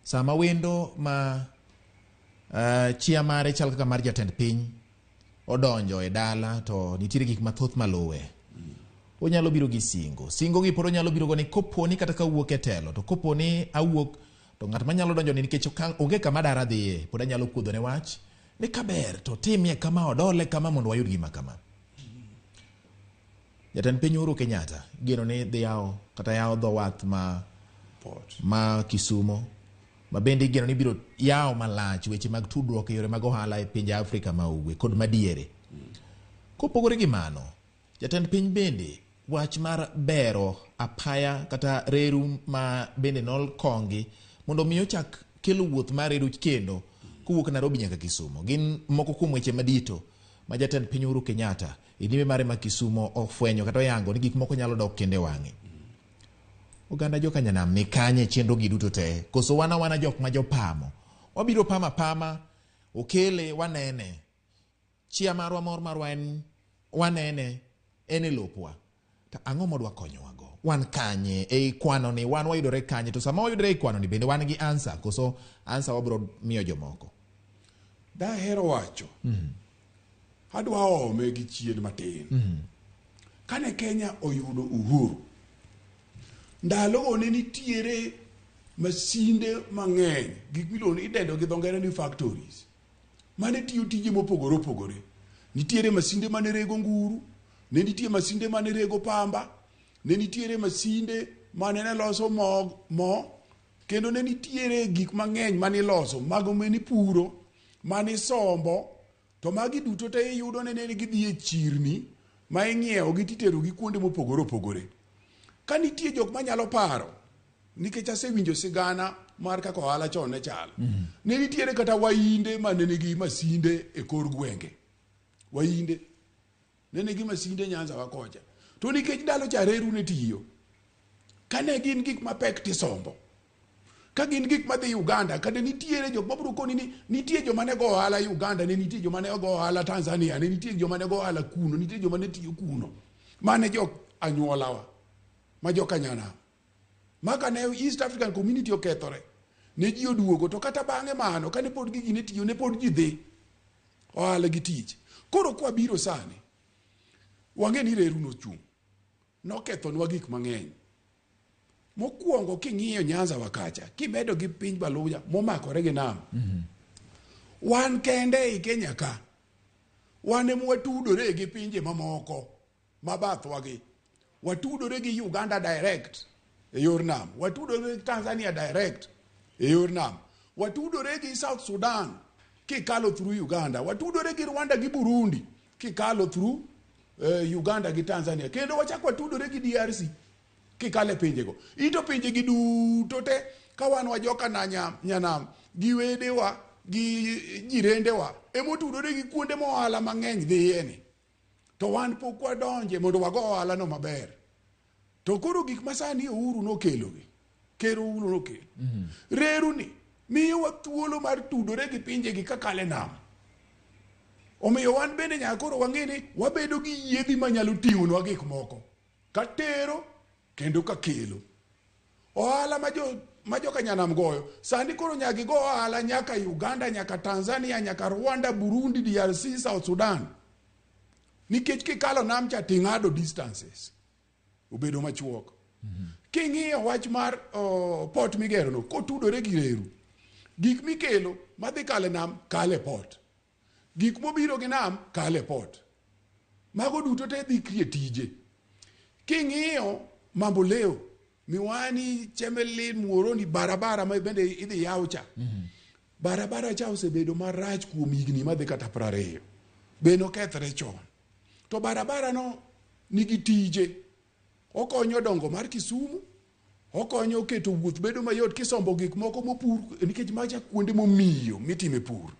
Sama wendo ma chia mare chal kaka mar jatend piny odonjo e dala to nitiere gik mathoth maluwe. Onyalo biro gi singo. Singo gi pod onyalo biro go ni koponi kata ka awuok e telo to koponi awuok to ng'at manyalo donjo ni nikech onge kama dara dhiye pod anyalo kuodho ne wach ni kaber to timie kama odole kama mondo wayud gima kama. Jatend piny Uhuru Kenyatta geno ni dhi yawo kata yawo dho wath ma Port. ma Kisumo ma bende igeno ni biro yawo malach weche mag tudruok e yore mag ohala e pinje Afrika ma ugwe kod madiere. Kopogore gi mano, jatend piny bende wach mar bero apaya kata reru ma bende nolkongi mondo mi ochak kelo wuoth mar reru kendo kowuok Nairobi nyaka Kisumo. Gin moko kuom weche madito ma jatend piny Uhuru Kenyatta e limbe mare ma Kisumo ofwenyo kata oyango ni gik moko nyalo dok kendo e wang'e. Oganda joka nyanam ni kanye chenro gi duto te? Koso wan awana jok ma jopamo? Wabiro pama pama, okele wanene. Chia marwa mor marwa en wanene en e lopwa. To ang'o modwa konyowa go? Wan kanye ei kwano ni wan wayudore kanye to sama wayudore ei kwano ni bende wan gi answer koso answer wabiro miyo jomoko. Dahero wacho. Adwa ome gi chien matin. Kane Kenya oyudo uhuru, ndalogo ne nitiere masinde mang'eny, gik miluongo ni idendo gi dho ngere ni factories, mane tiyo tije mopogore opogore. Nitiere masinde mane rego nguru, ne nitie masinde mane rego pamba, ne nitiere masinde mane ne loso mo, mo kendo ne nitiere gik mang'eny mane iloso, mago mane ipuro, mane isombo, to magi duto te iyudo ne ne gidhi e chirni ma ing'iewo gi titero gi kuonde mopogore opogore. Ka nitie jok manyalo paro, nikech asewinjo sigana mar kaka ohala chon ne chal. Ne nitiere kata wainde mane nigi masinde e kor gwenge. Wainde ne nigi masinde Nyanza wa kocha. To nikech ndalo cha reru ne tiyo, kane gin gik mapek tisombo, ka gin gik madhi Uganda, kata nitiere jok mabiro koni ni nitie joma ne go ohala Uganda, ne nitie joma ne go ohala Tanzania, ne nitie joma ne go ohala kuno, nitie joma ne tiyo kuno. Mane jok anyuolawa, ma joka nyanam. Maka ne East African Community okethore, ne ji oduogo, to kata bang'e mano, kane pod gigi ne tiyo, ne pod ji dhi ohala gi tich. Koro kwa biro sani, wang'e ni reru nochung', nokethonwa gik mang'eny. Mokwongo king'iyo Nyanza wa kacha, kimedo gi piny Baluya momakore gi nam. Wan kende ei Kenya ka, wan ema watudore gi pinje mamoko mabathwa gi. Watudore gi Uganda direct e yor nam. Watudore gi Tanzania direct e yor nam. Watudore gi South Sudan kikalo through Uganda. Watudore gi Rwanda gi Burundi kikalo through Uganda gi Tanzania. Kendo wachak watudore gi DRC kikalo e pinjego. Ito pinje gi duto te ka wan wajoka na nyanam gi wedewa gi jirendewa emotudore gi kuonde ma ohala mang'eny dhiye ni. To wan pok wadonje mondo wago ohala no maber. To koro gik ma sani Uhuru nokelogi, Ker Uhuru nokelo. Reru ni miyowa thuolo mar tudore gi pinjegi kakalo e nam. Omiyo wan bende nyaka koro wang'e ni wabedo gi yiedhi manyalo ting'onwa gik moko. Katero kendo kakelo. Ohala ma joka nyanam goyo, sani koro nyaka gigo ohala nyaka Uganda, nyaka Tanzania, nyaka Rwanda, Burundi, DRC, South Sudan. Nikech kikalo nam cha ting'ado distances. Obedo machuok. King'iyo wach mar port migero no, kotudore gi reru, gik mikelo madhi kalo e nam, kalo e port. Gik mobiro gi nam, kalo e port. Mago duto te dhi create tije. King'iyo Mamboleo, Miwani, Chemelil, Muhoroni, barabara ma bende idhi yaw cha. Barabara cha osebedo marach kuom higni madhi kata 20. Be nokethre chon. To barabara no nigi tije. Okonyo dongo mar Kisumu, okonyo keto wuoth bedo mayot kisombo gik moko mopur, nikech macha kuonde momiyo mitime pur.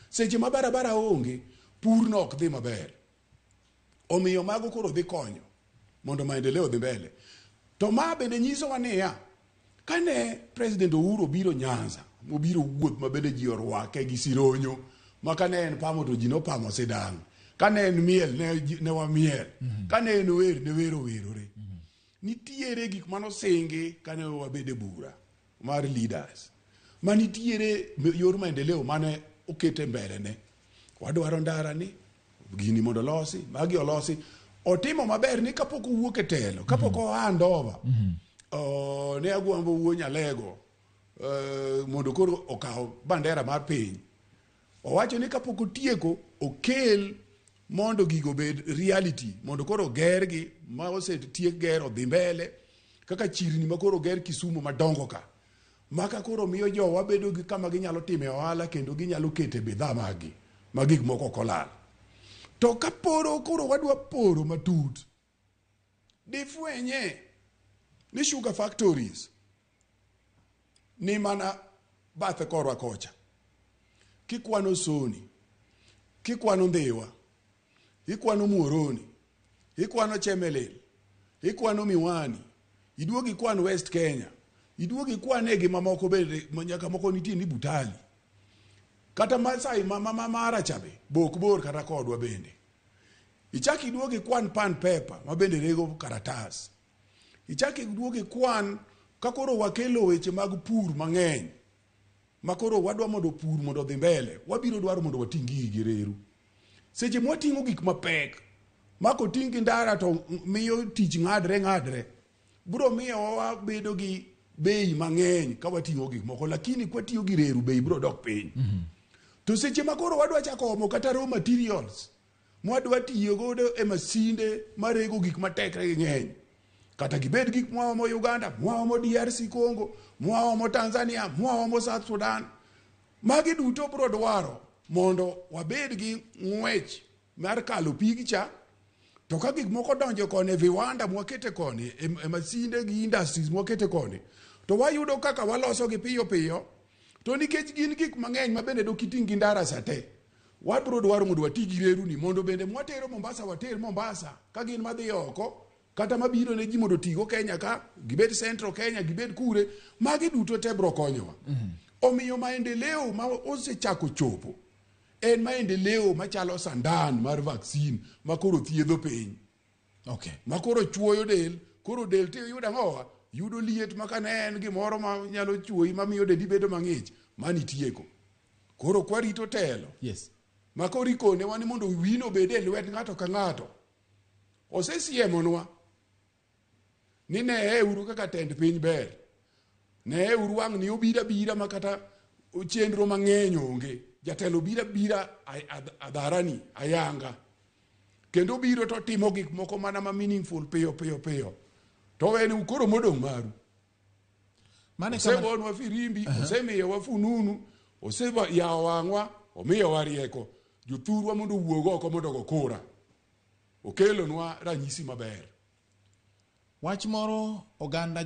Seche ma barabara onge, pur no ok dhi maber. Omiyo mago koro dhi konyo mondo maendeleo odhi mbele. To ma bende nyisowa niya, kane President Uhuru obiro Nyanza, mobiro wuoth ma bende ji orwake gi sironyo, ma kane en pamo to ji nopamo sidang', kane en miel ne wamiel, kane en wer ne wer owerore. Nitiere gik manosingi kane wabedo e bura mar leaders. Manitiere yor maendeleo mane okete mbele ne. Wadwaro ndara ni, gini mondo olosi, magi olosi. Otimo maber ni kapok owuok e telo, kapok o hand over, ne Agwambo wuo Nyalego, mondo koro okaw bandera mar piny. Owacho ni kapok otieko, okel mondo gigo obed reality, mondo koro gergi ma osetiek gero dhi mbele, kaka chirni ma koro oger Kisumu madongo ka. Maka koro miyo jowa bedo gi kama ginyalo time ohala kendo ginyalo kete bidhaa maggi ma gik moko ok olal. To kaporo koro wadwa poro matut, difwenye ni sugar factories ni mana bathe korwa kocha. Kikwano Soni, kikwano Ndhiwa, ikwano Muhoroni, ikwano Chemelil, ikwano Miwani, iduogo ikwan West Kenya, iduogo ikwan e gima moko bende nyaka moko nitie ni Butali. Kata Masai ma mara cha be bok bor kata kodwa bende. Ichak iduogo ikwan pan paper ma bende rego karatas. Ichak iduogo ikwan ka koro wakelo weche mag pur mang'eny ma koro wadwa mondo pur mondo odhi mbele, wabiro dwaro mondo wating' gigi gi reru. Seche mwating'o gik mapek ma koting' gi ndara to miyo tich ng'adre ng'adre, biro miyo wabedo gi bei mang'eny ka wating'o gik moko, lakini kwatiyo gi reru bei biro dok piny. To seche ma koro wadwa chako omo kata raw materials mwadwa tiyo godo e masinde marego gik matekre gi ng'eny, kata gibed gik mwaomo Uganda, mwaomo DRC Congo, mwaomo Tanzania, mwaomo South Sudan, magi duto biro dwaro mondo wabed gi ng'wech mar kalo pig cha. To ka gik moko donjo koni e viwanda mwakete koni, e masinde gi industries mwakete koni, to wayudo kaka waloso gi piyo piyo. To nikech gin gik mang'eny ma bende dok iting' gi ndara sate, wabiro dwaro mondo wati gi reru ni mondo bende mwatero Mombasa water Mombasa ka gin madhi oko, kata mabiro ne ji mondo otigo Kenya ka, gibed Central Kenya, gibed kure, magi duto te biro konyowa. Omiyo maendeleo ma osechako chopo en maendeleo machalo sandan mar vaccine ma koro thiedho piny. Ma koro chuoyo del, koro del to yudo ang'owa? Yudo liet ma kane en gimoro ma nyalo chuoyi mamiyo dendi bedo mang'ich, mani tieko. Koro kwarito telo. Ma koro ikonewa ni mondo wino obed e lwet ng'ato ka ng'ato. Osesiemonwa ni neeuru kaka tend piny ber. Neeuru wang' ni obiro abira ma kata chenro mang'eny onge. Jatelo biro abira adharani, ayanga. Kendo obiro to timo gik moko mana ma meaningful piyo piyo piyo. To wene koro modong' maru. Osegonwa firimbi, osemiyowa fununu, oseyawo wang'wa, omiyowa rieko. Jothurwa mondo owuog oko mondo ogo kura. Okelonwa ranyisi maber. Wach moro oganda.